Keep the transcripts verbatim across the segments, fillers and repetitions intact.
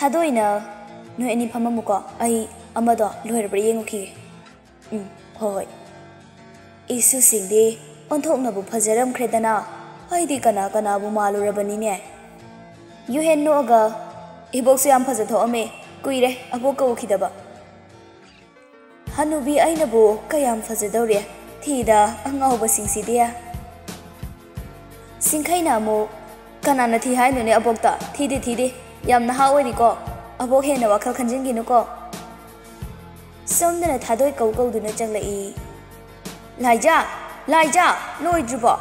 ꯑꯗꯨ ꯑꯣꯏꯅ ꯅꯣꯏ ꯑꯅꯤ ꯐꯝꯃꯝꯃꯨꯀꯣ, ꯑꯩ ꯑꯃꯗꯣ ꯂꯣꯏꯔꯕ꯭ꯔꯥ ꯌꯦꯡꯉꯨꯈꯤꯒꯦ꯫ ꯎꯝ, ꯍꯣꯏ ꯍꯣꯏ꯫ ꯏꯁꯨꯁꯤꯡꯗꯤ ꯑꯣꯟꯊꯣꯛꯅꯕꯨ ꯐꯖꯔꯝꯈ꯭ꯔꯦꯗꯅ꯫ ꯑꯩꯗꯤ ꯀꯅꯥ ꯀꯅꯥꯕꯨ ꯃꯥꯜꯂꯨꯔꯕꯅꯤꯅꯦ꯫ ꯌꯨꯍꯦꯟ ꯅꯣꯛꯑꯒ, "ꯏꯕꯣꯛꯁꯨ ꯌꯥꯝ ꯐꯖꯊꯣꯛꯑꯝꯃꯦ, ꯀꯨꯏꯔꯦ ꯑꯕꯣꯛꯀ ꯎꯈꯤꯗꯕ"꯫ "ꯍꯅꯨꯕꯤ, ꯑꯩꯅꯕꯨ ꯀꯌꯥꯝ ꯐꯖꯗꯧꯔꯤ, ꯊꯤꯗ ꯑꯉꯥꯎꯕꯁꯤꯡꯁꯤꯗꯤ"꯫ ꯁꯤꯡꯈꯩꯅ ꯑꯃꯨꯛ, "ꯀꯅꯥꯅ ꯊꯤ ꯍꯥꯏꯅꯣꯅꯦ ꯑꯕꯣꯛꯇ? ꯊꯤꯗꯦ, ꯊꯤꯗꯦ, ꯌꯥꯝ ꯅꯍꯥ ꯑꯣꯏꯔꯤꯀꯣ꯫ ꯑꯕꯣꯛ ꯍꯦꯟꯅ ꯋꯥꯈꯜ ꯈꯟꯖꯤꯟꯒꯤꯅꯨꯀꯣ"꯫ ꯁꯣꯝꯗꯅ ꯊꯥꯗꯣꯏ ꯀꯧ ꯀꯧꯗꯨꯅ ꯆꯪꯂꯛꯏ꯫ "ꯂꯥꯏꯖꯥ! ꯂꯥꯏꯖꯥ! ꯂꯣꯏꯗ꯭ꯔꯤꯕꯣ?"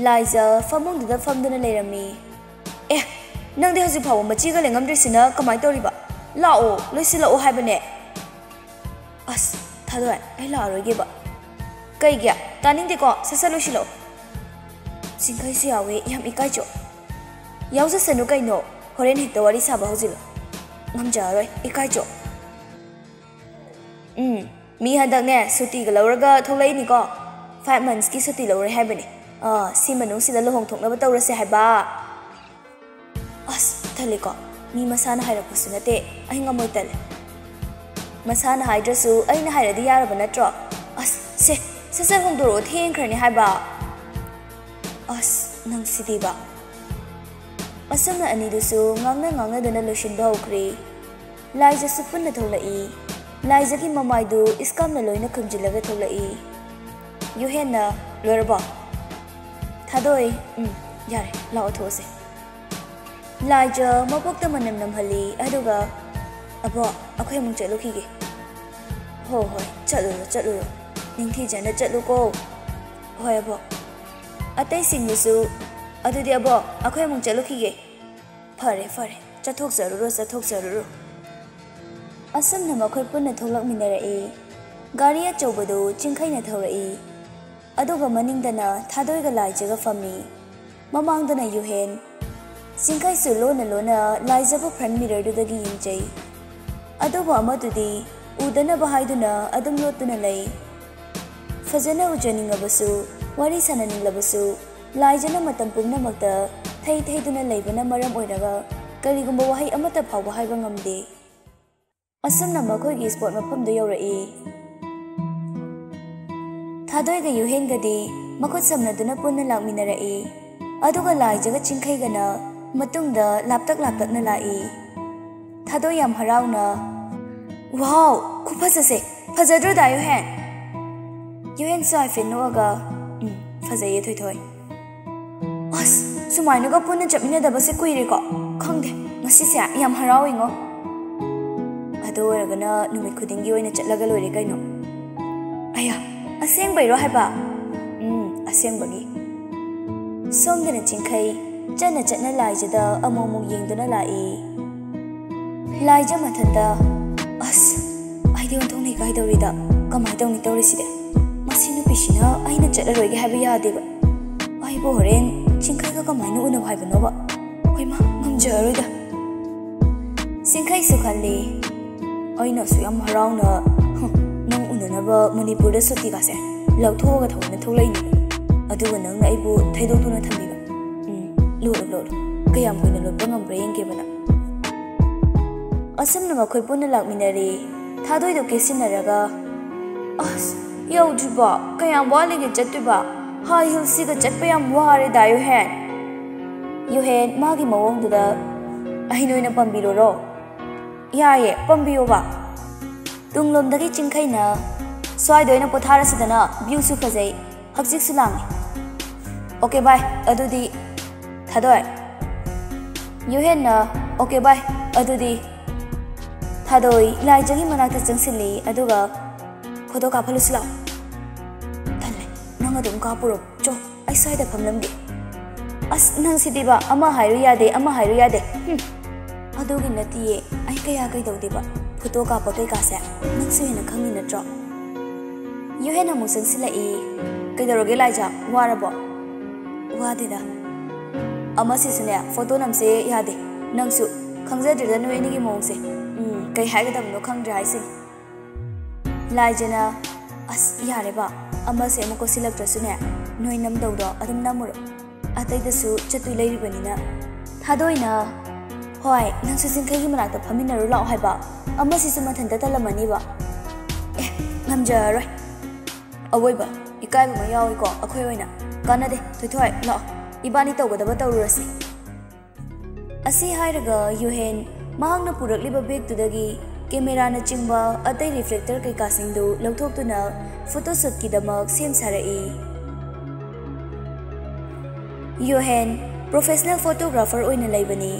ꯂꯥꯏꯖ ꯐꯃꯨꯡꯗꯨꯗ ꯐꯝꯗꯨꯅ ꯂꯩꯔꯝꯃꯤ꯫ "ꯑꯦ, ꯅꯪꯗꯤ ꯍꯧꯖꯤꯛ ꯐꯥꯎꯕ ꯃꯆꯤꯒ ꯂꯦꯡꯉꯝꯗ꯭ꯔꯤꯁꯤꯅ ꯀꯃꯥꯏꯅ ꯇꯧꯔꯤꯕ? ꯂꯥꯛꯑꯣ, ꯂꯣꯏꯁꯤꯜꯂꯛꯑꯣ ꯍꯥꯏꯕꯅꯦ"꯫ "ꯑꯁ, ꯊꯥꯗꯣꯏ, ꯑꯩ ꯂꯥꯛꯑꯔꯣꯏꯒꯦꯕ"꯫ "ꯀꯩꯒꯤ? ꯇꯥꯅꯤꯡꯗꯦꯀꯣ, ꯁꯠ ꯁꯠ ꯂꯣꯏꯁꯤꯜꯂꯛꯑꯣ"꯫ ꯁꯤꯡꯈꯩꯁꯨ ꯌꯥꯎꯋꯦ, ꯌꯥꯝ ꯏꯀꯥꯏꯖꯧ꯫ "ꯌꯥꯎꯖꯁꯅꯨ ꯀꯩꯅꯣ, ꯍꯣꯔꯦꯟ ꯍꯦꯛꯇ ꯋꯥꯔꯤ ꯁꯥꯕ ꯍꯧꯖꯤꯜꯂꯣ"꯫ "ꯉꯝꯖꯔꯔꯣꯏ, ꯏꯀꯥꯏꯖꯧ"꯫ "ꯎꯝ, ꯃꯤ ꯍꯟꯗꯛꯅꯦ ꯁꯨꯇꯤꯒ ꯂꯧꯔꯒ ꯊꯣꯛꯂꯛꯏꯅꯤꯀꯣ꯫ Five monthsꯀꯤ ꯁꯨꯇꯤ ꯂꯧꯔꯦ ꯍꯥꯏꯕꯅꯦ꯫ ꯑꯥ, ꯁꯤ ꯃꯅꯨꯡꯁꯤꯗ ꯂꯨꯍꯣꯡꯊꯣꯛꯅꯕ ꯇꯧꯔꯁꯦ ꯍꯥꯏꯕ"꯫ "ꯑꯁ, ꯇꯜꯂꯦꯀꯣ꯫ ꯃꯤ ꯃꯁꯥꯅ ꯍꯥꯏꯔꯛꯄꯁꯨ ꯅꯠꯇꯦ꯫ ꯑꯩ ꯉꯝꯃꯣꯏ, ꯇꯜꯂꯦ"꯫ "ꯃꯁꯥꯅ ꯍꯥꯏꯗ꯭ꯔꯁꯨ ꯑꯩꯅ ꯍꯥꯏꯔꯗꯤ ꯌꯥꯔꯕ ꯅꯠꯇ꯭ꯔꯣ? ꯑꯁ, ꯁꯦ, ꯁꯠ ꯁꯠ ꯍꯣꯡꯗꯣꯔꯛꯑꯣ, ꯊꯦꯡꯈ꯭ꯔꯅꯤ ꯍꯥꯏꯕ"꯫ "ꯑꯁ, ꯅꯪꯁꯤꯗꯤꯕ"꯫ ꯑꯁꯨꯝꯅ ꯑꯅꯤꯗꯨꯁꯨ ꯉꯥꯡꯅ ꯉꯥꯡꯅꯗꯨꯅ ꯂꯣꯏꯁꯤꯟꯕ ꯍꯧꯈ꯭ꯔꯦ꯫ ꯂꯥꯏꯖꯁꯨ ꯄꯨꯟꯅ ꯊꯣꯛꯂꯛꯏ꯫ ꯂꯥꯏꯖꯒꯤ ꯃꯃꯥꯏꯗꯨ ꯏꯁꯀꯥꯝꯅ ꯂꯣꯏꯅ ꯈꯨꯝꯖꯤꯜꯂꯒ ꯊꯣꯛꯂꯛꯏ꯫ ꯌꯨꯍꯦꯟꯅ, "ꯂꯣꯏꯔꯕꯣ?" "ꯊꯥꯗꯣꯏ, ꯎꯝ, ꯌꯥꯔꯦ, ꯂꯥꯛꯑꯣ, ꯊꯣꯛꯑꯁꯦ"꯫ ꯂꯥꯏꯖ ꯃꯕꯣꯛꯇ ꯃꯅꯝ ꯅꯝꯍꯜꯂꯤ, ꯑꯗꯨꯒ, "ꯑꯕꯣꯛ, ꯑꯩꯈꯣꯏ ꯑꯃꯨꯛ ꯆꯠꯂꯨꯈꯤꯒꯦ"꯫ "ꯍꯣ ꯍꯣꯏ, ꯆꯠꯂꯨꯔꯣ, ꯆꯠꯂꯨꯔꯣ꯫ ꯅꯤꯡꯊꯤꯖꯅ ꯆꯠꯂꯨꯀꯣ"꯫ "ꯍꯣꯏ, ꯑꯕꯣꯛ"꯫ ꯑꯇꯩꯁꯤꯡꯗꯨꯁꯨ, "ꯑꯗꯨꯗꯤ, ꯑꯕꯣꯛ, ꯑꯩꯈꯣꯏ ꯑꯃꯨꯛ ꯆꯠꯂꯨꯈꯤꯒꯦ"꯫ "ꯐꯔꯦ, ꯐꯔꯦ, ꯆꯠꯊꯣꯛꯆꯔꯨꯔꯣ, ꯆꯠꯊꯣꯛꯆꯔꯨꯔꯣ"꯫ ꯑꯁꯨꯝꯅ ꯃꯈꯣꯏ ꯄꯨꯟꯅ ꯊꯣꯛꯂꯛꯃꯤꯟꯅꯔꯛꯏ꯫ ꯒꯥꯔꯤ ꯑꯆꯧꯕꯗꯨ ꯆꯤꯡꯈꯩꯅ ꯊꯧꯔꯛꯏ꯫ ꯑꯗꯨꯒ ꯃꯅꯤꯡꯗꯅ ꯊꯥꯗꯣꯏꯒ ꯂꯥꯏꯖꯒ ꯐꯝꯃꯤ꯫ ꯃꯃꯥꯡꯗꯅ ꯌꯨꯍꯦꯟ꯫ ꯆꯤꯡꯈꯩꯁꯨ ꯂꯣꯟꯅ ꯂꯣꯟꯅ ꯂꯥꯏꯖꯕꯨ front mirrorꯗꯨꯗꯒꯤ ꯌꯦꯡꯖꯩ꯫ ꯑꯗꯨꯕꯨ ꯑꯃꯗꯨꯗꯤ ꯎꯗꯅꯕ ꯍꯥꯏꯗꯨꯅ ꯑꯗꯨꯝ ꯂꯣꯠꯇꯨꯅ ꯂꯩ꯫ ꯐꯖꯅ ꯎꯖꯅꯤꯡꯂꯕꯁꯨ, ꯋꯥꯔꯤ ꯁꯥꯟꯅꯅꯤꯡꯂꯕꯁꯨ, ꯂꯥꯏꯖꯅ ꯃꯇꯝ ꯄꯨꯝꯅꯃꯛꯇ ꯊꯩ ꯊꯩꯗꯨꯅ ꯂꯩꯕꯅ ꯃꯔꯝ ꯑꯣꯏꯔꯒ ꯀꯔꯤꯒꯨꯝꯕ ꯋꯥꯍꯩ ꯑꯃꯠꯇ ꯐꯥꯎꯕ ꯍꯥꯏꯕ ꯉꯝꯗꯦ꯫ ꯑꯁꯨꯝꯅ ꯃꯈꯣꯏꯒꯤ ꯁ꯭ꯄꯣꯠ ꯃꯐꯝꯗꯨ ꯌꯧꯔꯛꯏ꯫ ꯊꯥꯗꯣꯏꯒ ꯌꯨꯍꯦꯟꯒꯗꯤ ꯃꯈꯨꯠ ꯁꯝꯅꯗꯨꯅ ꯄꯨꯟꯅ ꯂꯥꯛꯃꯤꯟꯅꯔꯛꯏ꯫ ꯑꯗꯨꯒ ꯂꯥꯏꯖꯒ ꯆꯤꯡꯈꯩꯒꯅ ꯃꯇꯨꯡꯗ ꯂꯥꯞꯇꯛ ꯂꯥꯞꯇꯛꯅ ꯂꯥꯛꯏ꯫ ꯊꯥꯗꯣꯏ ꯌꯥꯝ ꯍꯔꯥꯎꯅ, "ꯋꯥꯎ, ꯈꯨꯐꯖꯁꯦ! ꯐꯖꯗ꯭ꯔꯣ ꯗꯥ ꯌꯨꯍꯦꯟ?" ꯌꯨꯍꯦꯟꯁꯨ ꯍꯥꯏꯐꯦꯠ ꯅꯣꯛꯑꯒ, "ꯎꯝ, ꯐꯖꯩꯌꯦ ꯊꯣꯏꯊꯣꯏ꯫ ꯑꯁ, ꯁꯨꯃꯥꯏꯅꯒ ꯄꯨꯟꯅ ꯆꯠꯃꯤꯟꯅꯗꯕꯁꯦ ꯀꯨꯏꯔꯦꯀꯣ꯫ ꯈꯪꯗꯦ, ꯉꯁꯤꯁꯦ ꯌꯥꯝ ꯍꯔꯥꯎꯋꯤꯉꯣ꯫ ꯑꯗꯨ ꯑꯣꯏꯔꯒꯅ ꯅꯨꯃꯤꯠ ꯈꯨꯗꯤꯡꯒꯤ ꯑꯣꯏꯅ ꯆꯠꯂꯒ ꯂꯣꯏꯔꯦ ꯀꯩꯅꯣ꯫" "ꯑꯌꯥ, ꯑꯁꯦꯡꯕꯩꯔꯣ ꯍꯥꯏꯕ?" "ꯎꯝ, ꯑꯁꯦꯡꯕꯒꯤ꯫" ꯁꯣꯝꯗꯅ ꯆꯤꯡꯈꯩ ꯆꯠꯅ ꯆꯠꯅ ꯂꯥꯏꯖꯗ ꯑꯃꯨꯛ ꯑꯃꯨꯛ ꯌꯦꯡꯗꯨꯅ ꯂꯥꯛꯏ꯫ ꯂꯥꯏꯖ ꯃꯊꯟꯇ, "ꯑꯁ, ꯑꯩꯗꯤ ꯑꯣꯟꯊꯣꯛꯅ ꯏꯀꯥꯏꯗꯧꯔꯤꯗ꯫ ꯀꯃꯥꯏꯅ ꯇꯧꯅꯤ ꯇꯧꯔꯤꯁꯤꯗꯤ? ꯃꯁꯤ ꯅꯨꯄꯤꯁꯤꯅ ꯑꯩꯅ ꯆꯠꯂꯔꯣꯏꯒꯦ ꯍꯥꯏꯕ ꯌꯥꯗꯦꯕ꯫ ꯑꯩꯕꯨ ꯍꯣꯔꯦꯟ ꯆꯤꯡꯈꯩꯒ ꯀꯃꯥꯏꯅ ꯎꯅꯧ ꯍꯥꯏꯕꯅꯣꯕ? ꯍꯣꯏꯃ, ꯉꯝꯖꯔꯔꯣꯏꯗ꯫" ꯆꯤꯡꯈꯩꯁꯨ ꯈꯜꯂꯤ, "ꯑꯩꯅ ꯑꯁꯨꯛ ꯌꯥꯝ ꯍꯔꯥꯎꯅ, ꯍꯨꯝ, ꯅꯪ ꯎꯅꯅꯕ ꯃꯅꯤꯄꯨꯔꯗ ꯁꯨꯇꯤꯒꯥꯁꯦ ꯂꯧꯊꯣꯛꯑꯒ ꯊꯑꯣꯏꯅ ꯊꯣꯛꯂꯛꯏꯅꯦ꯫ ꯑꯗꯨꯒ ꯅꯪꯅ ꯑꯩꯕꯨ ꯊꯩꯗꯣꯛꯇꯨꯅ ꯊꯝꯕꯤꯕ꯫ ꯎꯝ, ꯂꯣꯠꯂꯨ, ꯂꯣꯠꯂꯨ꯫ ꯀꯌꯥꯝ ꯀꯨꯏꯅ ꯂꯣꯠꯄ ꯉꯝꯕ꯭ꯔꯥ ꯌꯦꯡꯒꯦꯕ ꯅꯪ꯫" ꯑꯁꯨꯝꯅ ꯃꯈꯣꯏ ꯄꯨꯟꯅ ꯂꯥꯛꯃꯤꯟꯅꯔꯦ꯫ ꯊꯥꯗꯣꯏꯗꯣ ꯀꯦꯁꯤꯟꯅꯔꯒ, "ꯑꯁ, ꯌꯧꯗ꯭ꯔꯤꯕꯣ? ꯀꯌꯥꯝ ꯋꯥꯠꯂꯤꯒꯦ ꯆꯠꯇꯣꯏꯕ? ꯍꯥꯏ ꯍꯤꯜꯁꯤꯒ ꯆꯠꯄ ꯌꯥꯝ ꯋꯥꯔꯦꯗ, ꯌꯨꯍꯦꯟ꯫" ꯌꯨꯍꯦꯟ ꯃꯥꯒꯤ ꯃꯑꯣꯡꯗꯨꯗ, "ꯑꯩ ꯅꯣꯏꯅ ꯄꯝꯕꯤꯔꯣꯔꯣ?" "ꯌꯥꯏꯌꯦ, ꯄꯝꯕꯤꯌꯣꯕ꯫" ꯇꯨꯡꯂꯣꯝꯗꯒꯤ ꯆꯤꯡꯈꯩꯅ, "ꯁ꯭ꯋꯥꯏꯗ ꯑꯣꯏꯅ ꯄꯣꯊꯥꯔꯁꯤꯗꯅ, ꯚ꯭ꯌꯨꯁꯨ ꯐꯖꯩ, ꯍꯛꯆꯤꯠꯁꯨ ꯂꯥꯡꯉꯤ꯫" "ꯑꯣꯀꯦ ꯚꯥꯏ, ꯑꯗꯨꯗꯤ ꯊꯥꯗꯣꯏ꯫" ꯌꯨꯍꯦꯟꯅ, "ꯑꯣꯀꯦ ꯚꯥꯏ, ꯑꯗꯨꯗꯤ ꯊꯥꯗꯣꯏ꯫" ꯂꯥꯏꯖꯒꯤ ꯃꯅꯥꯛꯇ ꯆꯪꯁꯤꯜꯂꯤ, ꯑꯗꯨꯒ, "ꯐꯣꯇꯣ ꯀꯥꯞꯍꯜꯂꯨꯁꯤ ꯂꯥꯛꯑꯣ꯫" "ꯇꯜꯂꯦ, ꯅꯪ ꯑꯗꯨꯝ ꯀꯥꯞꯄꯨꯔꯣ, ꯆꯣ, ꯑꯩ ꯁ꯭ꯋꯥꯏꯗ ꯐꯝꯂꯝꯒꯦ꯫" "ꯑꯁ, ꯅꯪ ꯁꯤꯗꯤꯕ, ꯑꯃ ꯍꯥꯏꯔꯨ ꯌꯥꯗꯦ, ꯑꯃ ꯍꯥꯏꯔꯨ ꯌꯥꯗꯦ꯫ ꯍꯨꯝ꯫ ꯑꯗꯨꯒꯤ ꯅꯠꯇꯤꯌꯦ, ꯑꯩ ꯀꯌꯥ ꯀꯩꯗꯧꯗꯦꯕ꯫ ꯐꯣꯇꯣ ꯀꯥꯞꯄ ꯀꯩꯀꯥꯁꯦ ꯅꯪꯁꯨ ꯍꯦꯟꯅ ꯈꯪꯉꯤ ꯅꯠꯇ꯭ꯔꯣ?" ꯌꯨꯍꯦꯟ ꯑꯃꯨꯛ ꯆꯪꯁꯤꯜꯂꯛꯏ꯫ "ꯀꯩꯗꯧꯔꯒꯦ ꯂꯥꯏꯖꯥ? ꯋꯥꯔꯕꯣ?" "ꯋꯥꯗꯦꯗ꯫ ꯑꯃꯁꯤꯁꯨꯅꯦ, ꯐꯣꯇꯣ ꯅꯝꯁꯦ ꯌꯥꯗꯦ꯫ ꯅꯪꯁꯨ ꯈꯪꯖꯗ꯭ꯔꯦꯗ ꯅꯣꯏ ꯑꯅꯤꯒꯤ ꯃꯑꯣꯡꯁꯦ꯫ ꯎꯝ, ꯀꯩ ꯍꯥꯏꯒꯗꯕꯅꯣ ꯈꯪꯗ꯭ꯔꯦ ꯍꯥꯏꯁꯤꯅꯤ꯫" ꯂꯥꯏꯖꯅ, "ꯑꯁ, ꯌꯥꯔꯦꯕ, ꯑꯃꯁꯦ ꯑꯃꯨꯛ ꯀꯣꯠꯁꯤꯜꯂꯛꯇ꯭ꯔꯁꯨꯅꯦ, ꯅꯣꯏ ꯅꯝꯗꯧꯗꯣ ꯑꯗꯨꯝ ꯅꯝꯃꯨꯔꯣ꯫ ꯑꯇꯩꯗꯁꯨ ꯆꯠꯇꯣꯏ ꯂꯩꯔꯤꯕꯅꯤꯅ꯫" ꯊꯥꯗꯣꯏꯅ, ꯍꯣꯏ, ꯅꯪꯁꯨ ꯆꯤꯡꯈꯩꯒꯤ ꯃꯅꯥꯛꯇ ꯐꯝꯃꯤꯟꯅꯔꯨ ꯂꯥꯛꯑꯣ ꯍꯥꯏꯕ꯫ ꯑꯃꯁꯤꯁꯨ ꯃꯊꯟꯇ ꯇꯜꯂꯝꯃꯅꯤꯕ꯫ ꯑꯦ, ꯉꯝꯖꯔꯔꯣꯏ꯫ ꯑꯋꯣꯏꯕ, ꯏꯀꯥꯏꯕ ꯑꯃ ꯌꯥꯎꯏꯀꯣ ꯑꯩꯈꯣꯏ ꯑꯣꯏꯅ꯫ ꯀꯥꯟꯅꯗꯦ, ꯊꯣꯏꯊꯣꯏ, ꯂꯥꯛꯑꯣ꯫ ꯏꯕꯥꯅꯤ ꯇꯧꯒꯗꯕ ꯇꯧꯔꯨꯔꯁꯤ꯫ ꯑꯁꯤ ꯍꯥꯏꯔꯒ ꯌꯨꯍꯦꯟ ꯃꯍꯥꯛꯅ ꯄꯨꯔꯛꯂꯤꯕ ꯕꯦꯒꯇꯨꯗꯒꯤ ꯀꯦꯃꯦꯔꯥꯅꯆꯤꯡꯕ ꯑꯇꯩ ꯔꯤꯐ꯭ꯂꯦꯛꯇꯔ ꯀꯩꯀꯥꯁꯤꯡꯗꯨ ꯂꯧꯊꯣꯛꯇꯨꯅ ꯐꯣꯇꯣꯁꯨꯠꯀꯤꯗꯃꯛ ꯁꯦꯝ ꯁꯥꯔꯛꯏ꯫ ꯌꯨꯍꯦꯟ ꯄ꯭ꯔꯣꯐꯦꯁꯅꯦꯜ ꯐꯣꯇꯣꯒ꯭ꯔꯥꯐꯔ ꯑꯣꯏꯅ ꯂꯩꯕꯅꯤ꯫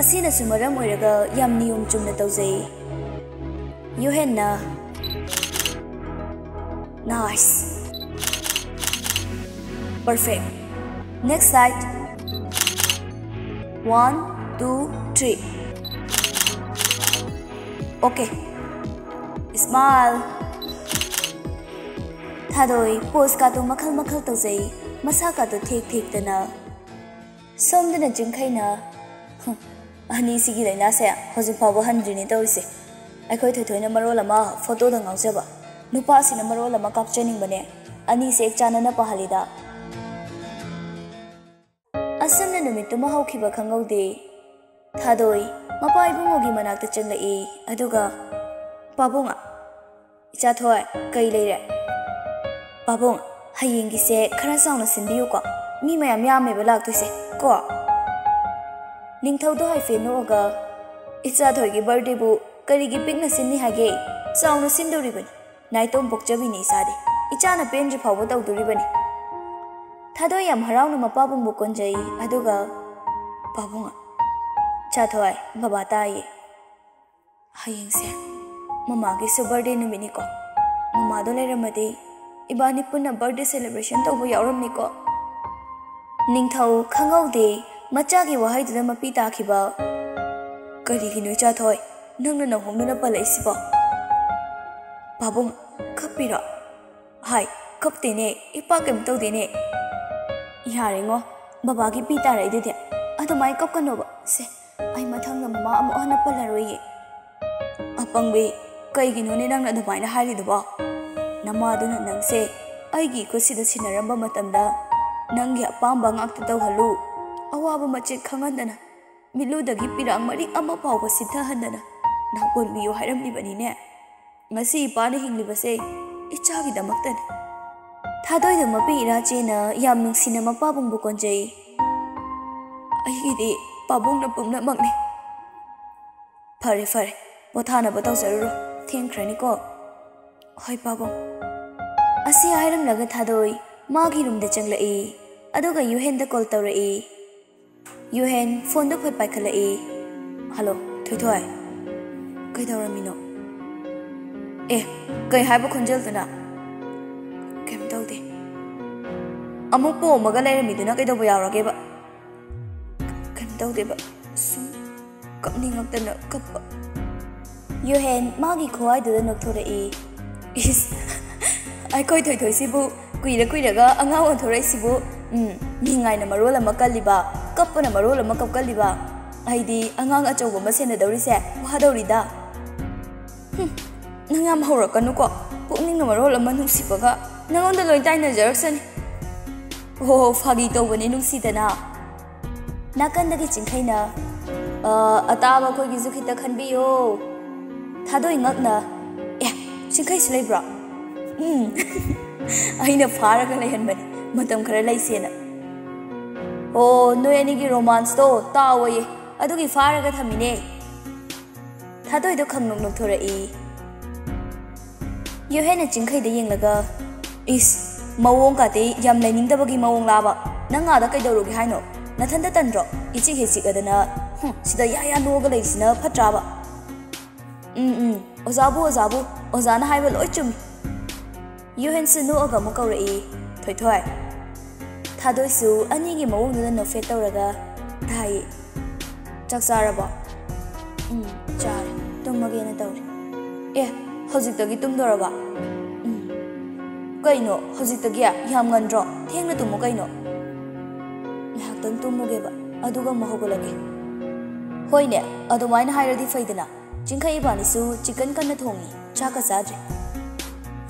ꯑꯁꯤꯅꯁꯨ ꯃꯔꯝ ꯑꯣꯏꯔꯒ ꯌꯥꯝ ꯅꯤꯌꯣꯝ ꯆꯨꯝꯅ ꯇꯧꯖꯩ꯫ ꯌꯨꯍꯦꯟꯅ, "Nice꯫ Perfect꯫ Next side꯫ One, two, three꯫ Okay꯫ Smile꯫" ꯊꯥꯗꯣꯏ ꯄꯣꯁꯀꯥꯗꯣ ꯃꯈꯜ ꯃꯈꯜ ꯇꯧꯖꯩ, ꯃꯁꯥꯀꯥꯗꯣ ꯊꯦꯛ ꯊꯦꯛꯇꯅ꯫ ꯁꯣꯝꯗꯅ ꯆꯤꯡꯈꯩꯅ, "ꯍꯨꯝ, ꯑꯅꯤꯁꯤꯒꯤ ꯂꯥꯏꯅꯥꯁꯦ ꯍꯧꯖꯤꯛ ꯐꯥꯎꯕ ꯍꯟꯗ꯭ꯔꯤꯅꯦ ꯇꯧꯔꯤꯁꯦ꯫ ꯑꯩꯈꯣꯏ ꯊꯣꯏꯊꯣꯏꯅ ꯃꯔꯣꯜ ꯑꯃ ꯐꯣꯇꯣꯗ ꯉꯥꯎꯖꯕ, ꯅꯨꯄꯥꯁꯤꯅ ꯃꯔꯣꯜ ꯑꯃ ꯀꯥꯞꯆꯅꯤꯡꯕꯅꯦ꯫ ꯑꯅꯤꯁꯦ ꯍꯦꯛ ꯆꯥꯟꯅꯅ ꯄꯥꯍꯜꯂꯤꯗ꯫" ꯑꯁꯨꯝꯅ ꯅꯨꯃꯤꯠꯇꯨꯃ ꯍꯧꯈꯤꯕ ꯈꯪꯍꯧꯗꯦ꯫ ꯊꯥꯗꯣꯏ ꯃꯄꯥ ꯏꯕꯨꯡꯉꯣꯒꯤ ꯃꯅꯥꯛꯇ ꯆꯪꯂꯛꯏ, ꯑꯗꯨꯒ, "ꯄꯥꯕꯨꯡ, ꯏꯆꯥꯊꯣꯏ, ꯀꯩ ꯂꯩꯔꯦ?" "ꯄꯥꯕꯨꯡ, ꯍꯌꯦꯡꯒꯤꯁꯦ ꯈꯔ ꯆꯥꯎꯅ ꯁꯤꯟꯕꯤꯌꯨꯀꯣ, ꯃꯤ ꯃꯌꯥꯝ ꯌꯥꯝꯃꯦꯕ ꯂꯥꯛꯇꯣꯏꯁꯦ ꯀꯣ꯫" ꯅꯤꯡꯊꯧꯗꯣ ꯍꯥꯏꯐꯦꯠ ꯅꯣꯛꯑꯒ, "ꯏꯆꯥꯊꯣꯏꯒꯤ ꯕꯥꯔꯗꯦꯕꯨ ꯀꯔꯤꯒꯤ ꯄꯤꯛꯅ ꯁꯤꯟꯅꯤ ꯍꯥꯏꯒꯦ? ꯆꯥꯎꯅ ꯁꯤꯟꯗꯧꯔꯤꯕꯅꯤ꯫ ꯅꯥꯏꯇꯣꯝ ꯄꯣꯛꯆꯕꯤꯅꯤ ꯏꯆꯥꯗꯤ꯫ ꯏꯆꯥꯅ ꯄꯦꯟꯗ꯭ꯔꯤ ꯐꯥꯎꯕ ꯇꯧꯗꯣꯔꯤꯕꯅꯤ꯫" ꯊꯥꯗꯣꯏ ꯌꯥꯝ ꯍꯔꯥꯎꯅ ꯃꯄꯥꯕꯨꯡꯕꯨ ꯀꯣꯟꯖꯩ, ꯑꯗꯨꯒ, "ꯄꯥꯕꯨꯡ, ꯏꯆꯥꯊꯣꯏ, ꯕꯕꯥ ꯇꯥꯏꯌꯦ꯫ ꯍꯌꯦꯡꯁꯦ ꯃꯃꯥꯒꯤꯁꯨ ꯕꯥꯔꯗꯦ ꯅꯨꯃꯤꯠꯅꯤꯀꯣ꯫ ꯃꯃꯥꯗꯣ ꯂꯩꯔꯝꯃꯗꯤ ꯏꯕꯥꯅꯤ ꯄꯨꯟꯅ ꯕꯥꯔꯗꯦ ꯁꯦꯂꯦꯕ꯭ꯔꯦꯁꯟ ꯇꯧꯕ ꯌꯥꯎꯔꯝꯅꯤꯀꯣ꯫" ꯅꯤꯡꯊꯧ ꯈꯪꯍꯧꯗꯦ ꯃꯆꯥꯒꯤ ꯋꯥꯍꯩꯗꯨꯗ ꯃꯄꯤ ꯇꯥꯈꯤꯕ꯫ "ꯀꯔꯤꯒꯤꯅꯣ ꯏꯆꯥꯊꯣꯏ, ꯅꯪꯅ ꯅꯍꯣꯡꯗꯨꯅ ꯄꯜꯂꯛꯏꯁꯤꯕꯣ?" "ꯄꯥꯕꯨꯡ, ꯀꯞꯄꯤꯔꯣ?" "ꯍꯥꯏ, ꯀꯞꯇꯦꯅꯦ, ꯏꯄꯥ ꯀꯩꯝ ꯇꯧꯗꯦꯅꯦ꯫" "ꯌꯥꯔꯦꯉꯣ, ꯕꯕꯥꯒꯤ ꯄꯤ ꯇꯥꯔꯛꯏꯗꯨꯗꯤ꯫ ꯑꯗꯨꯃꯥꯏꯅ ꯀꯞꯀꯅꯣꯕ꯫ ꯁꯦ, ꯑꯩ ꯃꯊꯪꯗ ꯃꯃꯥ ꯑꯃꯨꯛ ꯍꯟꯅ ꯄꯜꯂꯔꯣꯏꯌꯦ꯫" "ꯑꯄꯪꯕꯤ, ꯀꯩꯒꯤꯅꯣꯅꯦ ꯅꯪꯅ ꯑꯗꯨꯃꯥꯏꯅ ꯍꯥꯏꯔꯤꯗꯨꯕꯣ? ꯅꯃꯥꯗꯨꯅ ꯅꯪꯁꯦ ꯑꯩꯒꯤ ꯏꯈꯨꯠꯁꯤꯗ ꯁꯤꯟꯅꯔꯝꯕ ꯃꯇꯝꯗ ꯅꯪꯒꯤ ꯑꯄꯥꯝꯕ ꯉꯥꯛꯇ ꯇꯧꯍꯜꯂꯨ, ꯑꯋꯥꯕ ꯃꯆꯦꯠ ꯈꯪꯍꯟꯗꯅ꯫ ꯃꯤꯠꯂꯨꯗꯒꯤ ꯄꯤꯔꯥꯡ ꯃꯔꯤꯛ ꯑꯃ ꯐꯥꯎꯕ ꯁꯤꯠꯊꯍꯟꯗꯅ ꯅꯥꯎꯀꯣꯟꯕꯤꯌꯨ ꯍꯥꯏꯔꯝꯂꯤꯕꯅꯤꯅꯦ꯫ ꯉꯁꯤ ꯏꯄꯥꯅ ꯍꯤꯡꯂꯤꯕꯁꯦ ꯏꯆꯥꯒꯤꯗꯃꯛꯇꯅꯤ꯫ ꯊꯥꯗꯣꯏꯗ ꯃꯄꯤ ꯏꯔꯥꯆꯦꯅ ꯌꯥꯝ ꯅꯨꯡꯁꯤꯅ ꯃꯄꯥꯕꯨꯡꯕꯨ ꯀꯣꯟꯖꯩ꯫ ꯑꯩꯒꯤꯗꯤ ꯄꯥꯕꯨꯡꯅ ꯄꯨꯝꯅꯃꯛꯅꯤ꯫ ꯐꯔꯦ ꯐꯔꯦ, ꯄꯣꯊꯥꯅꯕ ꯇꯧꯖꯔꯨꯔꯣ, ꯊꯦꯡꯈ꯭ꯔꯅꯤꯀꯣ꯫ ꯍꯣꯏ ꯄꯥꯕꯨꯡ꯫ ꯑꯁꯤ ꯍꯥꯏꯔꯝꯂꯒ ꯊꯥꯗꯣꯏ ꯃꯥꯒꯤ ꯔꯨꯝꯗ ꯆꯪꯂꯛꯏ꯫ ꯑꯗꯨꯒ ꯌꯨꯍꯦꯟꯗ ꯀꯣꯜ ꯇꯧꯔꯛꯏ꯫ ꯌꯨꯍꯦꯟ ꯐꯣꯟꯗꯨ ꯐꯠ ꯄꯥꯏꯈꯠꯂꯛꯏ꯫ ꯍꯜꯂꯣ, ꯊꯣꯏꯊꯣꯏ꯫ ꯀꯩꯗꯧꯔꯝꯃꯤꯅꯣ? ꯑꯦ, ꯀꯩ ꯍꯥꯏꯕ ꯈꯣꯟꯖꯦꯜꯗꯨꯅ? ꯀꯩꯝ ꯇꯧꯗꯦ꯫ ꯑꯃꯨꯛ ꯄꯣꯝꯃꯒ ꯂꯩꯔꯝꯃꯤꯗꯨꯅ ꯀꯩꯗꯧꯕ ꯌꯥꯎꯔꯒꯦꯕ? ꯀꯩꯝ ꯇꯧꯗꯦꯕ, ꯁꯨꯝ ꯀꯞꯅꯤꯡꯉꯛꯇꯅ ꯀꯞꯄ꯫ ꯌꯨꯍꯦꯟ ꯃꯥꯒꯤ ꯈꯨꯍꯥꯏꯗꯨꯗ ꯅꯣꯛꯊꯣꯔꯛꯏ꯫ ꯏꯁ, ꯑꯩꯈꯣꯏ ꯊꯣꯏꯊꯣꯏꯁꯤꯕꯨ ꯀꯨꯏꯔ ꯀꯨꯏꯔꯒ ꯑꯉꯥꯡ ꯑꯣꯟꯊꯣꯔꯛꯏꯁꯤꯕꯨ꯫ ꯎꯝ, ꯅꯤꯡꯉꯥꯏꯅ ꯃꯔꯣꯜ ꯑꯃ ꯀꯜꯂꯤꯕ, ꯀꯞꯄꯅ ꯃꯔꯣꯜ ꯑꯃ ꯀꯞꯀꯜꯂꯤꯕ꯫ ꯑꯩꯗꯤ ꯑꯉꯥꯡ ꯑꯆꯧꯕ ꯑꯃ ꯁꯦꯟꯅꯗꯧꯔꯤꯁꯦ ꯋꯥꯗꯧꯔꯤꯗ꯫ ꯍꯨꯝ, ꯅꯪ ꯌꯥꯝ ꯍꯧꯔꯛꯀꯅꯨꯀꯣ꯫ ꯄꯨꯛꯅꯤꯡꯅ ꯃꯔꯣꯜ ꯑꯃ ꯅꯨꯡꯁꯤꯕꯒ ꯅꯪꯉꯣꯟꯗ ꯂꯣꯏ ꯇꯥꯏꯅꯖꯔꯛꯁꯅꯤ꯫ ꯑꯣ, ꯐꯥꯒꯤ ꯇꯧꯕꯅꯤ ꯅꯨꯡꯁꯤꯗꯅ꯫ ꯅꯥꯀꯟꯗꯒꯤ ꯆꯤꯡꯈꯩꯅ, "ꯑ, ꯑꯇꯥꯕ ꯑꯩꯈꯣꯏꯒꯤꯁꯨ ꯈꯤꯇ ꯈꯟꯕꯤꯌꯣ꯫" ꯊꯥꯗꯣꯏ ꯉꯛꯅ, "ꯑꯦ, ꯆꯤꯡꯈꯩꯁꯨ ꯂꯩꯕ꯭ꯔꯣ?" "ꯎꯝ, ꯑꯩꯅ ꯐꯥꯔꯒ ꯂꯩꯍꯟꯕꯅꯤ, ꯃꯇꯝ ꯈꯔ ꯂꯩꯁꯦꯅ꯫" "ꯑꯣ, ꯅꯣꯏ ꯑꯅꯤꯒꯤ ꯔꯣꯃꯥꯟꯁꯇꯣ ꯇꯥꯎꯋꯌꯦ, ꯑꯗꯨꯒꯤ ꯐꯥꯔꯒ ꯊꯝꯃꯤꯅꯦ꯫" ꯊꯥꯗꯣꯏꯗꯣ ꯈꯪꯅꯣꯛ ꯅꯣꯛꯊꯣꯔꯛꯏ꯫ ꯌꯨꯍꯦꯟꯅ ꯆꯤꯡꯈꯩꯗ ꯌꯦꯡꯂꯒ, "ꯏꯁ, ꯃꯑꯣꯡ ꯀꯥꯇꯤ ꯌꯥꯝ ꯂꯩꯅꯤꯡꯗꯕꯒꯤ ꯃꯑꯣꯡ ꯂꯥꯕ꯫ ꯅꯪ ꯑꯥꯗ ꯀꯩꯗꯧꯔꯨꯒꯦ ꯍꯥꯏꯅꯣ? ꯅꯊꯟꯇ ꯇꯟꯗ꯭ꯔꯣ? ꯏꯆꯤꯛ ꯍꯦꯛ ꯆꯤꯛꯑꯗꯅ, ꯍꯨꯝ, ꯁꯤꯗ ꯌꯥ ꯌꯥ ꯅꯣꯛꯑꯒ ꯂꯩꯔꯤꯁꯤꯅ ꯐꯠꯇ꯭ꯔꯥꯕ?" "ꯎꯝ, ꯎꯝ, ꯑꯣꯖꯥꯕꯨ, ꯑꯣꯖꯥꯕꯨ, ꯑꯣꯖꯥꯅ ꯍꯥꯏꯕ ꯂꯣꯏ ꯆꯨꯝꯃꯤ꯫" ꯌꯨꯍꯦꯟꯁꯨ ꯅꯣꯛꯑꯒ ꯑꯃꯨꯛ ꯀꯧꯔꯛꯏ, "ꯊꯣꯏꯊꯣꯏ꯫" ꯊꯥꯗꯣꯏꯁꯨ ꯑꯅꯤꯒꯤ ꯃꯑꯣꯡꯗꯨꯗ ꯅꯣꯛꯐꯦꯠ ꯇꯧꯔꯒ, "ꯇꯥꯏꯌꯦ꯫ ꯆꯥꯛ ꯆꯥꯔꯕꯣ?" "ꯎꯝ, ꯆꯥꯔꯦ꯫ ꯇꯨꯝꯃꯒꯦꯅ ꯇꯧꯔꯤ꯫" "ꯑꯦ, ꯍꯧꯖꯤꯛꯇꯒꯤ ꯇꯨꯝꯗꯣꯔꯕ?" "ꯎꯝ꯫ ꯀꯩꯅꯣ, ꯍꯧꯖꯤꯛꯇꯒꯤ? ꯌꯥꯝ ꯉꯟꯗ꯭ꯔꯣ? ꯊꯦꯡꯅ ꯇꯨꯝꯃꯨ ꯀꯩꯅꯣ꯫" "ꯉꯥꯏꯍꯥꯛꯇꯪ ꯇꯨꯝꯃꯨꯒꯦꯕ, ꯑꯗꯨꯒ ꯑꯃꯨꯛ ꯍꯧꯒꯠꯂꯒꯦ꯫" "ꯍꯣꯏꯅꯦ, ꯑꯗꯨꯃꯥꯏꯅ ꯍꯥꯏꯔꯗꯤ ꯐꯩꯗꯅ꯫ ꯆꯤꯡꯈꯩ ꯏꯕꯥꯅꯤꯁꯨ ꯆꯤꯛꯀꯟ ꯀꯟꯅ ꯊꯣꯡꯉꯤ, ꯆꯥꯛꯀ ꯆꯥꯗ꯭ꯔꯤ꯫"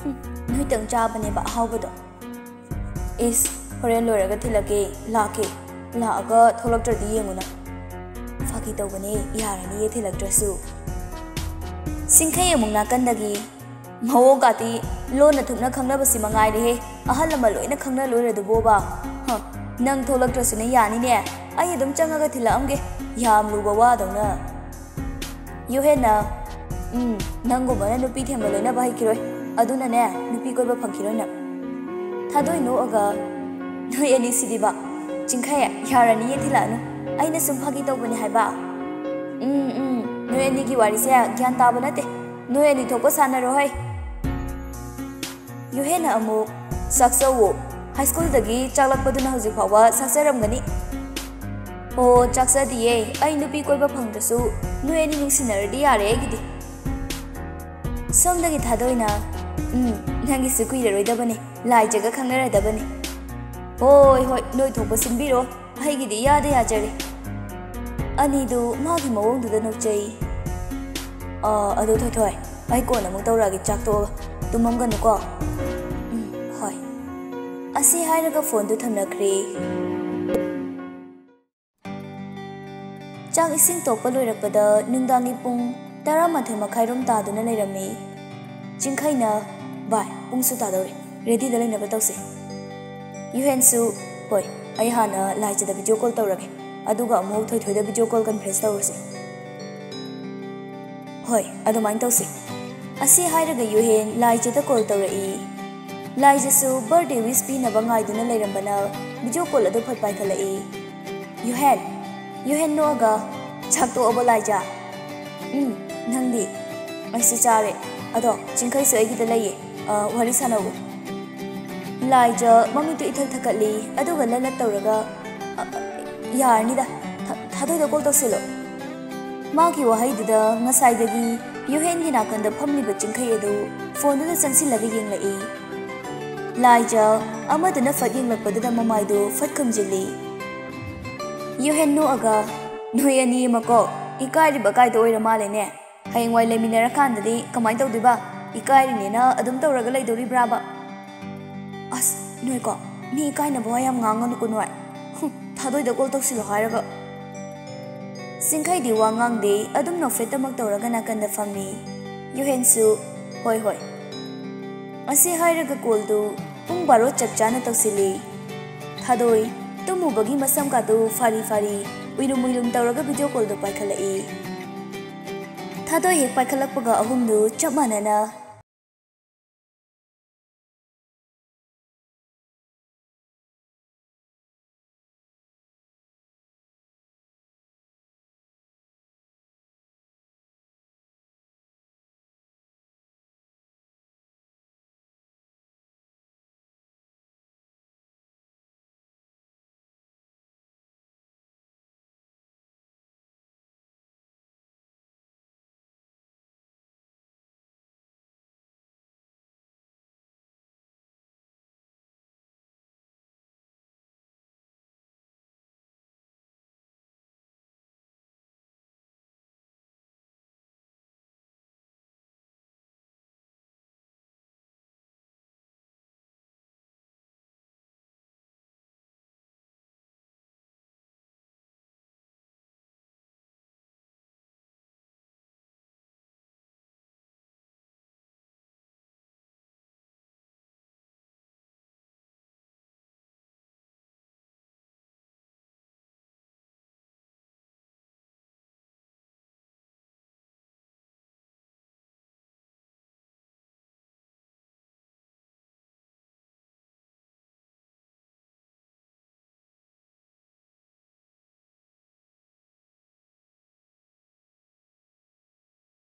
"ꯍꯨꯝ, ꯅꯣꯏꯇꯪ ꯆꯥꯕꯅꯦꯕ ꯑꯍꯥꯎꯕꯗꯣ꯫" "ꯏꯁ, ꯍꯣꯔꯦꯟ ꯂꯣꯏꯔꯒ ꯊꯤꯜꯂꯛꯀꯦ, ꯂꯥꯛꯀꯦ꯫ ꯂꯥꯛꯑꯒ ꯊꯣꯛꯂꯛꯇ꯭ꯔꯗꯤ ꯌꯦꯡꯉꯨꯅ꯫" ꯇꯧꯕꯅꯦ, ꯌꯥꯔꯅꯤꯌꯦ ꯊꯤꯜꯂꯛꯇ꯭ꯔꯁꯨ꯫ ꯆꯤꯡꯈꯩ ꯑꯃꯨꯛ ꯅꯥꯀꯟꯗꯒꯤ, "ꯃꯑꯣꯡ ꯀꯥꯇꯤ ꯂꯣꯟꯅ ꯊꯨꯞꯅ ꯈꯪꯅꯕꯁꯤ ꯃꯉꯥꯏꯔꯦꯍꯦ, ꯑꯍꯜ ꯂꯃꯟ ꯂꯣꯏꯅ ꯈꯪꯅ ꯂꯣꯏꯔꯗꯨꯕꯣꯕ꯫ ꯍ, ꯅꯪ ꯊꯣꯛꯂꯛꯇ꯭ꯔꯁꯨꯅꯦ ꯌꯥꯅꯤꯅꯦ, ꯑꯩ ꯑꯗꯨꯝ ꯆꯪꯉꯒ ꯊꯤꯜꯂꯛꯑꯝꯒꯦ, ꯌꯥꯝ ꯂꯨꯕ ꯋꯥꯗꯧꯅ"꯫ ꯌꯨꯍꯦꯟꯅ, "ꯎꯝ, ꯅꯪꯒꯨꯝꯕꯅ ꯅꯨꯄꯤ ꯊꯦꯝꯕ ꯂꯣꯏꯅꯕ ꯍꯩꯈꯤꯔꯣꯏ, ꯑꯗꯨꯅꯅꯦ ꯅꯨꯄꯤ ꯀꯣꯏꯕ ꯐꯪꯈꯤꯔꯣꯏ ꯅꯪ"꯫ ꯊꯥꯗꯣꯏ ꯅꯣꯛꯑꯒ, "ꯅꯣꯏ ꯑꯅꯤꯁꯤꯗꯤꯕ, ꯆꯤꯡꯈꯩ, ꯌꯥꯔꯅꯤꯌꯦ ꯊꯤꯜꯂꯛꯑꯅꯨ, ꯑꯩꯅ ꯁꯨꯝ ꯐꯥꯒꯤ ꯇꯧꯕꯅꯦ ꯍꯥꯏꯕ"꯫ "ꯎꯝ, ꯎꯝ, ꯅꯣꯏ ꯑꯅꯤꯒꯤ ꯋꯥꯔꯤꯁꯦ ꯒ꯭ꯌꯥꯟ ꯇꯥꯕ ꯅꯠꯇꯦ, ꯅꯣꯏ ꯑꯅꯤ ꯊꯣꯛꯄ ꯁꯥꯟꯅꯔꯣ ꯍꯩ"꯫ ꯌꯨꯍꯦꯟꯅ ꯑꯃꯨꯛ, "ꯆꯥꯛꯆꯧꯋꯣ, ꯍꯥꯏ ꯁ꯭ꯀꯨꯜꯗꯒꯤ ꯆꯥꯛꯂꯛꯄꯗꯨꯅ ꯍꯧꯖꯤꯛ ꯐꯥꯎꯕ ꯆꯥꯛꯆꯔꯝꯒꯅꯤ"꯫ "ꯑꯣ, ꯆꯥꯛꯆꯗꯤꯌꯦ, ꯑꯩ ꯅꯨꯄꯤ ꯀꯣꯏꯕ ꯐꯪꯗ꯭ꯔꯁꯨ ꯅꯣꯏ ꯑꯅꯤ ꯅꯨꯡꯁꯤꯅꯔꯗꯤ ꯌꯥꯔꯦ ꯑꯩꯒꯤꯗꯤ"꯫ ꯁꯣꯝꯗꯒꯤ ꯊꯥꯗꯣꯏꯅ, "ꯎꯝ, ꯅꯪꯒꯤꯁꯨ ꯀꯨꯏꯔꯔꯣꯏꯗꯕꯅꯤ, ꯂꯥꯏꯖꯒ ꯈꯪꯅꯔꯗꯕꯅꯤ"꯫ "ꯍꯣꯏ, ꯍꯣꯏ, ꯅꯣꯏ ꯊꯣꯛꯄ ꯁꯤꯟꯕꯤꯔꯣ, ꯑꯩꯒꯤꯗꯤ ꯏꯌꯥꯗ ꯌꯥꯖꯔꯦ"꯫ ꯑꯅꯤꯗꯨ ꯃꯥꯒꯤ ꯃꯑꯣꯡꯗꯨꯗ ꯅꯣꯛꯆꯩ꯫ "ꯑꯥ, ꯑꯗꯨ ꯊꯣꯏꯊꯣꯏ, ꯑꯩ ꯀꯣꯟꯅ ꯑꯃꯨꯛ ꯇꯧꯔꯛꯑꯒꯦ, ꯆꯥꯛ ꯇꯣꯛꯑꯒ꯫ ꯇꯨꯝꯃꯝꯒꯅꯨꯀꯣ"꯫ "ꯎꯝ, ꯍꯣꯏ"꯫ ꯑꯁꯤ ꯍꯥꯏꯔꯒ ꯐꯣꯟꯗꯨ ꯊꯝꯅꯈ꯭ꯔꯦ꯫ ꯆꯥꯛ ꯏꯁꯤꯡ ꯇꯣꯛꯄ ꯂꯣꯏꯔꯛꯄꯗ ꯅꯨꯡꯗꯥꯡꯒꯤ ꯄꯨꯡ ꯇꯔꯥꯃꯥꯊꯣꯏ ꯃꯈꯥꯏꯔꯣꯝ ꯇꯥꯗꯨꯅ ꯂꯩꯔꯝꯃꯤ꯫ ꯆꯤꯡꯈꯩꯅ, "ꯚꯥꯏ, ꯄꯨꯡꯁꯨ ꯇꯥꯗꯧꯔꯦ, ꯔꯦꯗꯤꯗ ꯂꯩꯅꯕ ꯇꯧꯁꯦ"꯫ ꯌꯨꯍꯦꯟꯁꯨ, "ꯍꯣꯏ, ꯑꯩ ꯍꯥꯟꯅ ꯂꯥꯏꯖꯗ ꯚꯤꯗꯤꯑꯣ ꯀꯣꯜ ꯇꯧꯔꯒꯦ, ꯑꯗꯨꯒ ꯑꯃꯨꯛ ꯊꯣꯏꯊꯣꯏꯗ ꯚꯤꯗꯤꯑꯣ ꯀꯣꯜ ꯀꯟꯐ꯭ꯔꯦꯟꯁ ꯇꯧꯔꯁꯦ"꯫ "ꯍꯣꯏ, ꯑꯗꯨꯃꯥꯏꯅ ꯇꯧꯁꯦ"꯫ ꯑꯁꯤ ꯍꯥꯏꯔꯒ ꯌꯨꯍꯦꯟ ꯂꯥꯏꯖꯗ ꯀꯣꯜ ꯇꯧꯔꯛꯏ꯫ ꯂꯥꯏꯖꯁꯨ ꯕꯥꯔꯗꯦ ꯋꯤꯁ ꯄꯤꯅꯕ ꯉꯥꯏꯗꯨꯅ ꯂꯩꯔꯝꯕꯅ ꯚꯤꯗꯤꯑꯣ ꯀꯣꯜ ꯑꯗꯨ ꯐꯠ ꯄꯥꯏꯈꯠꯂꯛꯏ꯫ "ꯌꯨꯍꯦꯟ"꯫ ꯌꯨꯍꯦꯟ ꯅꯣꯛꯑꯒ, "ꯆꯥꯛ ꯇꯣꯛꯑꯕꯣ ꯂꯥꯏꯖ?" "ꯎꯝ, ꯅꯪꯗꯤ?" "ꯑꯩꯁꯨ ꯆꯥꯔꯦ꯫ ꯑꯗꯣ ꯆꯤꯡꯈꯩꯁꯨ ꯑꯩꯒꯤꯗ ꯂꯩꯌꯦ꯫ ꯑ, ꯋꯥꯔꯤ ꯁꯥꯟꯅꯧꯋꯣ"꯫ ꯂꯥꯏꯖ ꯃꯃꯤꯠꯇꯨ ꯏꯊꯛ ꯊꯛꯀꯠꯂꯤ, ꯑꯗꯨꯒ ꯂꯠ ꯂꯠ ꯇꯧꯔꯒ, "ꯑ, ꯑ, ꯌꯥꯔꯅꯤꯗ, ꯊ-, ꯊꯥꯗꯣꯏꯗ ꯀꯣꯜ ꯇꯧꯁꯤꯜꯂꯣ"꯫ ꯃꯥꯒꯤ ꯋꯥꯍꯩꯗꯨꯗ ꯉꯁꯥꯏꯗꯒꯤ ꯌꯨꯍꯦꯟꯒꯤ ꯅꯥꯀꯟꯗ ꯐꯝꯂꯤꯕ ꯆꯤꯡꯈꯩ ꯑꯗꯨ ꯐꯣꯟꯗꯨꯗ ꯆꯪꯁꯤꯜꯂꯒ ꯌꯦꯡꯂꯛꯏ꯫ ꯂꯥꯏꯖ ꯑꯃꯗꯨꯅ ꯐꯠ ꯌꯦꯡꯂꯛꯄꯗꯨꯗ ꯃꯃꯥꯏꯗꯨ ꯐꯠ ꯈꯨꯝꯖꯤꯜꯂꯤ꯫ ꯌꯨꯍꯦꯟ ꯅꯣꯛꯑꯒ, "ꯅꯣꯏ ꯑꯅꯤ ꯑꯃꯀꯣ ꯏꯀꯥꯏꯔꯤꯕ ꯀꯥꯏꯗꯣ ꯑꯣꯏꯔ ꯃꯥꯜꯂꯦꯅꯦ꯫ ꯍꯌꯦꯡꯋꯥꯏ ꯂꯩꯃꯤꯟꯅꯔꯀꯥꯟꯗꯗꯤ ꯀꯃꯥꯏꯅ ꯇꯧꯗꯣꯏꯕ? ꯏꯀꯥꯏꯔꯤꯅꯦꯅ ꯑꯗꯨꯝ ꯇꯧꯔꯒ ꯂꯩꯗꯣꯔꯤꯕ꯭ꯔꯥꯕ?" "ꯑꯁ, ꯅꯣꯏꯀꯣ, ꯃꯤ ꯏꯀꯥꯏꯅꯕ ꯋꯥ ꯌꯥꯝ ꯉꯥꯡꯒꯅꯨꯀꯣ ꯅꯣꯏ꯫ ꯍꯨꯝ, ꯊꯥꯗꯣꯏꯗ ꯀꯣꯜ ꯇꯧꯁꯤꯜꯂꯣ ꯍꯥꯏꯔꯒ"꯫ ꯆꯤꯡꯈꯩꯗꯤ ꯋꯥ ꯉꯥꯡꯗꯦ, ꯑꯗꯨꯝ ꯅꯣꯛꯐꯦꯠꯇꯃꯛ ꯇꯧꯔꯒ ꯅꯥꯀꯟꯗ ꯐꯝꯃꯤ꯫ ꯌꯨꯍꯦꯟꯁꯨ, "ꯍꯣꯏ, ꯍꯣꯏ"꯫ ꯑꯁꯤ ꯍꯥꯏꯔꯒ ꯀꯣꯜꯗꯨ ꯄꯨꯡ ꯕꯥꯔꯣ ꯆꯞ ꯆꯥꯅ ꯇꯧꯁꯤꯜꯂꯤ꯫ ꯊꯥꯗꯣꯏ, ꯇꯨꯝꯃꯨꯕꯒꯤ ꯃꯁꯝ ꯀꯥꯗꯨ ꯐꯥꯔꯤ ꯐꯥꯔꯤ, ꯎꯏꯔꯨꯝ ꯎꯏꯔꯨꯝ ꯇꯧꯔꯒ ꯚꯤꯗꯤꯑꯣ ꯀꯣꯜꯗꯨ ꯄꯥꯏꯈꯠꯂꯛꯏ꯫ ꯊꯥꯗꯣꯏ ꯍꯦꯛ ꯄꯥꯏꯈꯠꯂꯛꯄꯒ ꯑꯍꯨꯝꯗꯨ ꯆꯞ ꯃꯥꯟꯅꯅ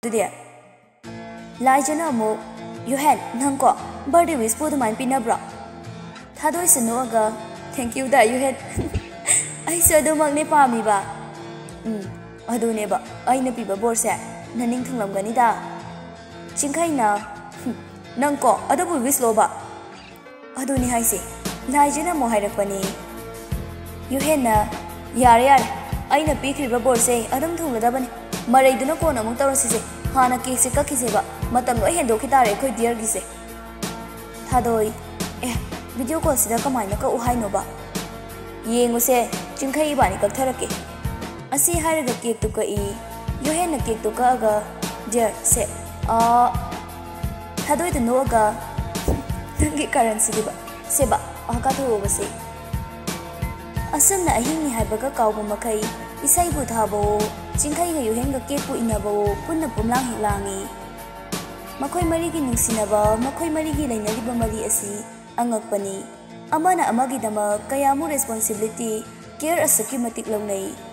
ꯑꯗꯨꯗꯤ ꯂꯥꯏꯖꯅ ꯑꯃꯨꯛ, "ꯌꯨꯍꯦꯟ, ꯅꯪꯀꯣ birthday wishꯄꯨ ꯑꯗꯨꯃꯥꯏꯅ ꯄꯤꯅꯕ꯭ꯔꯣ?" ꯊꯥꯗꯣꯏꯁꯨ ꯅꯣꯛꯑꯒ, "Thank you ꯗ, ꯌꯨꯍꯦꯟ꯫ ꯑꯩꯁꯨ ꯑꯗꯨꯃꯛꯅꯦ ꯄꯥꯝꯃꯤꯕ꯫ ꯎꯝ, ꯑꯗꯨꯅꯦꯕ ꯑꯩꯅ ꯄꯤꯕ ꯕꯣꯔꯁꯦ ꯅꯅꯤꯡ ꯊꯨꯡꯂꯝꯒꯅꯤꯗ꯫" ꯆꯤꯡꯈꯩꯅ, "ꯍꯨꯝ, ꯅꯪꯀꯣ ꯑꯗꯨꯕꯨ wishꯂꯣꯕ?" ꯑꯗꯨꯅꯤ ꯍꯥꯏꯁꯦ꯫ ꯂꯥꯏꯖꯅ ꯑꯃꯨꯛ ꯍꯥꯏꯔꯛꯄꯅꯤ, "ꯌꯨꯍꯦꯟꯅ, ꯌꯥꯔꯦ, ꯌꯥꯔꯦ, ꯑꯩꯅ ꯄꯤꯈ꯭ꯔꯤꯕ ꯕꯣꯔꯁꯦ ꯑꯗꯨꯝ ꯊꯨꯡꯂꯗꯕꯅꯤ꯫ ꯃꯔꯩꯗꯨꯅ ꯀꯣꯟꯅ ꯑꯃꯨꯛ ꯇꯧꯔꯁꯤꯁꯦ꯫ ꯍꯥꯟꯅ cakeꯁꯦ ꯀꯛꯈꯤꯁꯦꯕ꯫ ꯃꯇꯝ ꯂꯣꯏ ꯍꯦꯟꯗꯣꯛꯈꯤ ꯇꯥꯔꯦ ꯑꯩꯈꯣꯏ dearꯒꯤꯁꯦ꯫" ꯊꯥꯗꯣꯏ, "ꯑꯦ, video callꯁꯤꯗ ꯀꯃꯥꯏꯅ ꯀꯛꯎ ꯍꯥꯏꯅꯣꯕ?" "ꯌꯦꯡꯉꯨꯁꯦ, ꯆꯤꯡꯈꯩ ꯏꯕꯥꯅꯤ ꯀꯛꯊꯔꯛꯀꯦ꯫" ꯑꯁꯤ ꯍꯥꯏꯔꯒ ꯀꯦꯛꯇꯨ ꯀꯛꯏ꯫ ꯌꯨꯍꯦꯟꯅ ꯀꯦꯛꯇꯨ ꯀꯛꯑꯒ, "Dear, ꯁꯦ, ꯑꯥ," ꯊꯥꯗꯣꯏꯗ ꯅꯣꯛꯑꯒ, "ꯅꯪꯒꯤ ꯀꯥꯔꯟꯁꯤꯗꯤꯕ꯫ ꯁꯦꯕ, ꯑꯥ ꯀꯥꯊꯣꯛꯑꯣꯕꯁꯦ꯫" ꯑꯁꯨꯝꯅ ꯑꯍꯤꯡꯅꯤ ꯍꯥꯏꯕꯒ ꯀꯥꯎꯕ ꯃꯈꯩ ꯏꯁꯩꯕꯨ ꯊꯥꯕꯋꯣ, ꯆꯤꯡꯈꯩꯒ ꯌꯨꯍꯦꯟꯒ ꯀꯦꯛꯄꯨ ꯏꯟꯅꯕꯋꯣ, ꯄꯨꯟꯅ ꯄꯨꯝꯂꯥꯡ ꯍꯦꯛ ꯂꯥꯡꯏ꯫ ꯃꯈꯣꯏ ꯃꯔꯤꯒꯤ ꯅꯨꯡꯁꯤꯅꯕ, ꯃꯈꯣꯏ ꯃꯔꯤꯒꯤ ꯂꯩꯅꯔꯤꯕ ꯃꯔꯤ ꯑꯁꯤ ꯑꯉꯛꯄꯅꯤ꯫ ꯑꯃꯅ ꯑꯃꯒꯤꯗꯃꯛ ꯀꯌꯥꯃꯨꯛ responsibility, care ꯑꯁꯨꯛꯀꯤ ꯃꯇꯤꯛ ꯂꯧꯅꯩ꯫